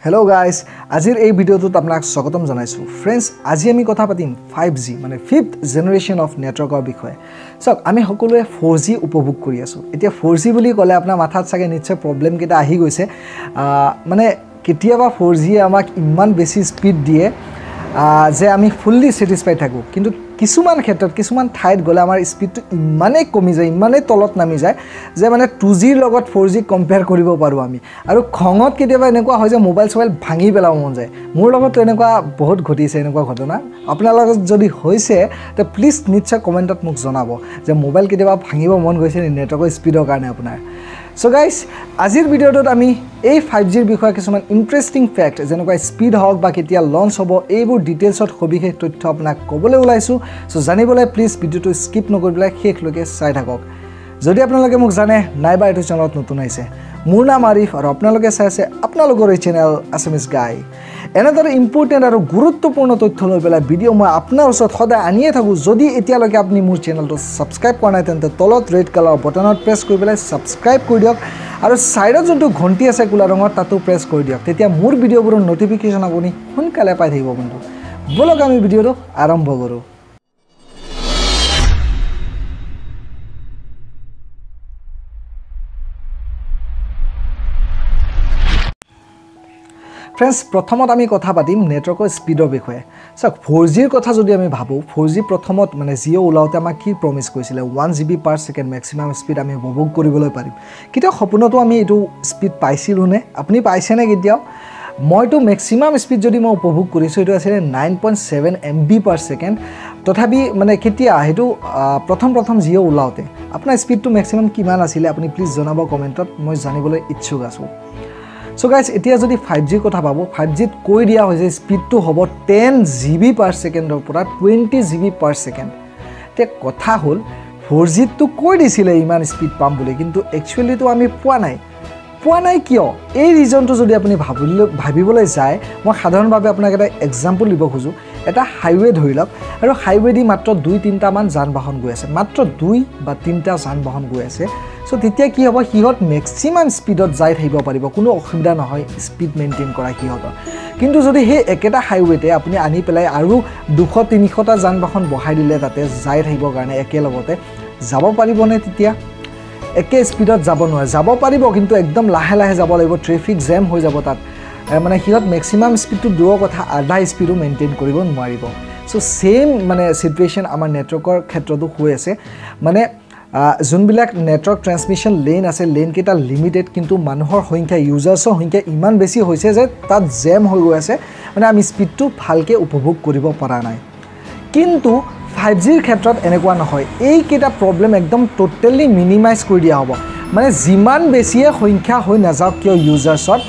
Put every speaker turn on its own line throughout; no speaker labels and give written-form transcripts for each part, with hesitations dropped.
Hello' guys, আজিৰ এই ভিডিঅ'টোত আপোনাক স্বাগতম জনাইছোঁ। ফ্ৰেণ্ডছ, আজি আমি কথা পাতিম 5G মানে ফিফ্থ জেনেৰেশ্যন অফ নেটৱৰ্কৰ বিষয়ে। চাওক, আমি সকলোৱে 4G উপভোগ কৰি আছোঁ। এতিয়া 4G বুলি ক'লে আপোনাৰ মাথাত চাগে নিশ্চয় প্ৰব্লেমকেইটা আহি গৈছে। মানে কেতিয়াবা 4G আমাক ইমান বেছি স্পীড দিয়ে যে আমি ফুল্লি ছেটিছফাই থাকোঁ, কিন্তু কিছুমান ক্ষেত্ৰত কিছুমান ঠাইত গ'লে আমাৰ স্পীডটো ইমানেই কমি যায়, ইমানেই তলত নামি যায় যে মানে 2Gৰ লগত 4G compare কৰিব পাৰোঁ আমি। আৰু খঙত কেতিয়াবা এনেকুৱা হয় যে মোবাইল চোবাইল ভাঙি পেলাব মন যায়। মোৰ লগততো এনেকুৱা বহুত ঘটিছে, এনেকুৱা ঘটনা। আপোনাৰ লগত যদি হৈছে তে প্লিজ নিশ্চয় কমেণ্টত মোক জনাব যে মোবাইল কেতিয়াবা ভাঙিব মন গৈছে নেকি নেটৱৰ্কৰ স্পীডৰ কাৰণে আপোনাৰ। চ' গাইজ, আজিৰ ভিডিঅ'টোত আমি এই 5Gৰ বিষয়ে কিছুমান ইণ্টাৰেষ্টিং ফেক্ট, যেনেকুৱা স্পীড হওক বা কেতিয়া লঞ্চ হ'ব, এইবোৰ ডিটেইলছত সবিশেষ তথ্য আপোনাক ক'বলৈ ওলাইছোঁ। চ' জানিবলৈ প্লিজ ভিডিঅ'টো স্কিপ নকৰি পেলাই শেষলৈকে চাই থাকক। যদি আপোনালোকে মোক জানে নাইবা এইটো চেনেলত নতুন আহিছে, মোৰ নাম আৰিফ আৰু আপোনালোকে চাই আছে আপোনালোকৰ এই চেনেল আছামিজ গাই। এনেদৰে ইম্পৰ্টেণ্ট আৰু গুৰুত্বপূৰ্ণ তথ্য লৈ পেলাই ভিডিঅ' মই আপোনাৰ ওচৰত সদায় আনিয়ে থাকোঁ। যদি এতিয়ালৈকে আপুনি মোৰ চেনেলটো ছাবস্ক্ৰাইব কৰা নাই, তেন্তে তলত ৰেড কালাৰ বটনত প্ৰেছ কৰি পেলাই ছাবস্ক্ৰাইব কৰি দিয়ক আৰু ছাইডত যোনটো ঘণ্টি আছে ক'লা ৰঙৰ, তাতো প্ৰেছ কৰি দিয়ক। তেতিয়া মোৰ ভিডিঅ'বোৰৰ ন'টিফিকেশ্যন আপুনি সোনকালে পাই থাকিব। বন্ধু, ব'লক আমি ভিডিঅ'টো আৰম্ভ কৰোঁ। ফ্ৰেণ্ডছ, প্ৰথমত আমি কথা পাতিম নেটৱৰ্কৰ স্পীডৰ বিষয়ে। চাওক, 4Gৰ কথা যদি আমি ভাবোঁ, 4G প্ৰথমত মানে জিঅ' ওলাওঁতে আমাক কি প্ৰমিছ কৰিছিলে? 1 GB per second maximum speed আমি উপভোগ কৰিবলৈ পাৰিম। কেতিয়াও সপোনতো আমি এইটো স্পীড পাইছিলোঁনে? আপুনি পাইছেনে কেতিয়াও? মইতো মেক্সিমাম স্পীড যদি মই উপভোগ কৰিছোঁ, এইটো আছিলে 9.7 MB per second. তথাপি মানে কেতিয়া সেইটো প্ৰথম প্ৰথম জিঅ' ওলাওঁতে আপোনাৰ স্পীডটো মেক্সিমাম কিমান আছিলে আপুনি প্লিজ জনাব কমেণ্টত, মই জানিবলৈ ইচ্ছুক আছোঁ। চ' গাইজ, এতিয়া যদি 5Gৰ কথা ভাবোঁ, 5Gত কৈ দিয়া হৈছে স্পীডটো হ'ব 10 GB পাৰ ছেকেণ্ডৰ পৰা 20 GB per second. এতিয়া কথা হ'ল, 4Gততো কৈ দিছিলে ইমান স্পীড পাম বুলি, কিন্তু একচুৱেলিতো আমি পোৱা নাই। পোৱা নাই কিয়? এই ৰিজনটো যদি আপুনি ভাবিবলৈ যায়, মই সাধাৰণভাৱে আপোনাক এটা এক্সাম্পল দিব খোজোঁ। এটা হাইৱে ধৰি লওক আৰু হাইৱে দি মাত্ৰ 2-3টামান যান বাহন গৈ আছে, মাত্ৰ 2 বা 3টা যান বাহন গৈ আছে। চ' তেতিয়া কি হ'ব, সিহঁত মেক্সিমাম স্পীডত যাই থাকিব পাৰিব, কোনো অসুবিধা নহয় স্পীড মেইনটেইন কৰা সিহঁতৰ। কিন্তু যদি সেই একেটা হাইৱেতে আপুনি আনি পেলাই আৰু 200-300টা যান বাহন বহাই দিলে তাতে যাই থাকিবৰ কাৰণে একেলগতে যাব পাৰিবনে? তেতিয়া একে স্পীডত যাব নোৱাৰে। যাব পাৰিব, কিন্তু একদম লাহে লাহে যাব লাগিব, ট্ৰেফিক জেম হৈ যাব তাত। মানে সিহঁত মেক্সিমাম স্পীডটো দূৰৰ কথা, আধা স্পীডো মেইনটেইন কৰিব নোৱাৰিব। চ' ছেইম মানে চিটুৱেশ্যন আমাৰ নেটৱৰ্কৰ ক্ষেত্ৰতো হৈ আছে। মানে যোনবিলাক নেটৱৰ্ক ট্ৰেন্সমিশ্যন লেন আছে, লেনকেইটা লিমিটেড, কিন্তু মানুহৰ সংখ্যা, ইউজাৰ্ছৰ সংখ্যা ইমান বেছি হৈছে যে তাত জেম হৈ গৈ আছে। মানে আমি স্পীডটো ভালকৈ উপভোগ কৰিব পৰা নাই। কিন্তু 5Gৰ ক্ষেত্ৰত এনেকুৱা নহয়, এইকেইটা প্ৰব্লেম একদম ট'টেলি মিনিমাইজ কৰি দিয়া হ'ব। মানে যিমান বেছিয়ে সংখ্যা হৈ নাযাওক কিয় ইউজাৰ্ছত,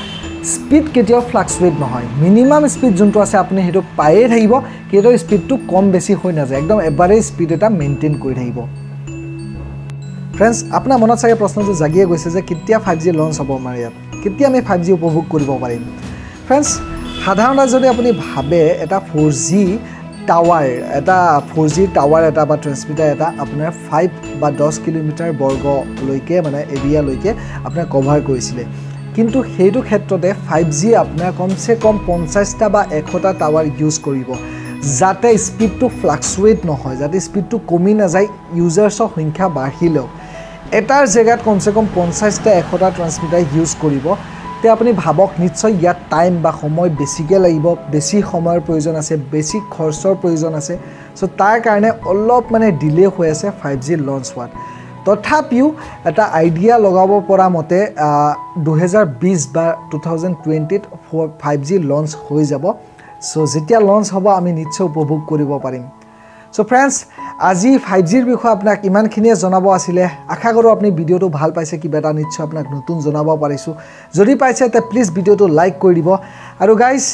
স্পীড কেতিয়াও ফ্লাকচুৱেট নহয়। মিনিমাম স্পীড যোনটো আছে আপুনি সেইটো পায়ে থাকিব, কেতিয়াও স্পীডটো কম বেছি হৈ নাযায়, একদম এভাৰেজ স্পীড এটা মেইনটেইন কৰি থাকিব। ফ্ৰেণ্ডছ, আপোনাৰ মনত চাগে প্ৰশ্নটো জাগিয়ে গৈছে যে কেতিয়া 5G launch হ'ব আমাৰ ইয়াত, কেতিয়া আমি 5G উপভোগ কৰিব পাৰিম? ফ্ৰেণ্ডছ, সাধাৰণতে যদি আপুনি ভাবে, এটা 4G tower, এটা 4G tower এটা বা ট্ৰেন্সমিটাৰ এটা আপোনাৰ 5 বা 10 কিলোমিটাৰ বৰ্গলৈকে মানে এৰিয়ালৈকে আপোনাৰ কভাৰ কৰিছিলে, কিন্তু সেইটো ক্ষেত্ৰতে 5G আপোনাৰ কমচে কম 50টা বা 100টা টাৱাৰ ইউজ কৰিব, যাতে স্পীডটো ফ্লাকচুৱেট নহয়, যাতে স্পীডটো কমি নাযায়, ইউজাৰ্ছৰ সংখ্যা বাঢ়িলেও। এটাৰ জেগাত কমচে কম 50টা 100টা ট্ৰেন্সমিটাৰ ইউজ কৰিব। তে আপুনি ভাবক, নিশ্চয় ইয়াত টাইম বা সময় বেছিকৈ লাগিব, বেছি সময়ৰ প্ৰয়োজন আছে, বেছি খৰচৰ প্ৰয়োজন আছে। চ' তাৰ কাৰণে অলপ মানে ডিলে হৈ আছে 5G launch হোৱাত। তথাপিও এটা আইডিয়া লগাব পৰা মতে 2020 বা 2020ত 5G launch হৈ যাব। চ' যেতিয়া লঞ্চ হ'ব আমি নিশ্চয় উপভোগ কৰিব পাৰিম। চ' ফ্ৰেণ্ডছ, আজি 5Gৰ বিষয়ে আপোনাক ইমানখিনিয়ে জনাব আছিলে। আশা কৰোঁ আপুনি ভিডিঅ'টো ভাল পাইছে, কিবা এটা নিশ্চয় আপোনাক নতুন জনাব পাৰিছোঁ। যদি পাইছে তে প্লিজ ভিডিঅ'টো লাইক কৰি দিব। আৰু গাইজ,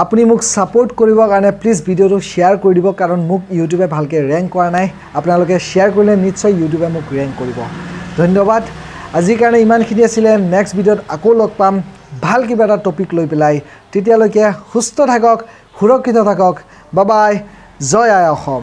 আপুনি মোক ছাপোৰ্ট কৰিবৰ কাৰণে প্লিজ ভিডিঅ'টো শ্বেয়াৰ কৰি দিব, কাৰণ মোক ইউটিউবে ভালকৈ ৰেংক কৰা নাই। আপোনালোকে শ্বেয়াৰ কৰিলে নিশ্চয় ইউটিউবে মোক ৰেংক কৰিব। ধন্যবাদ, আজিৰ কাৰণে ইমানখিনি আছিলে। নেক্সট ভিডিঅ'ত আকৌ লগ পাম ভাল কিবা এটা টপিক লৈ পেলাই। তেতিয়ালৈকে সুস্থ থাকক, সুৰক্ষিত থাকক। বাই বাই, জয় আই অসম।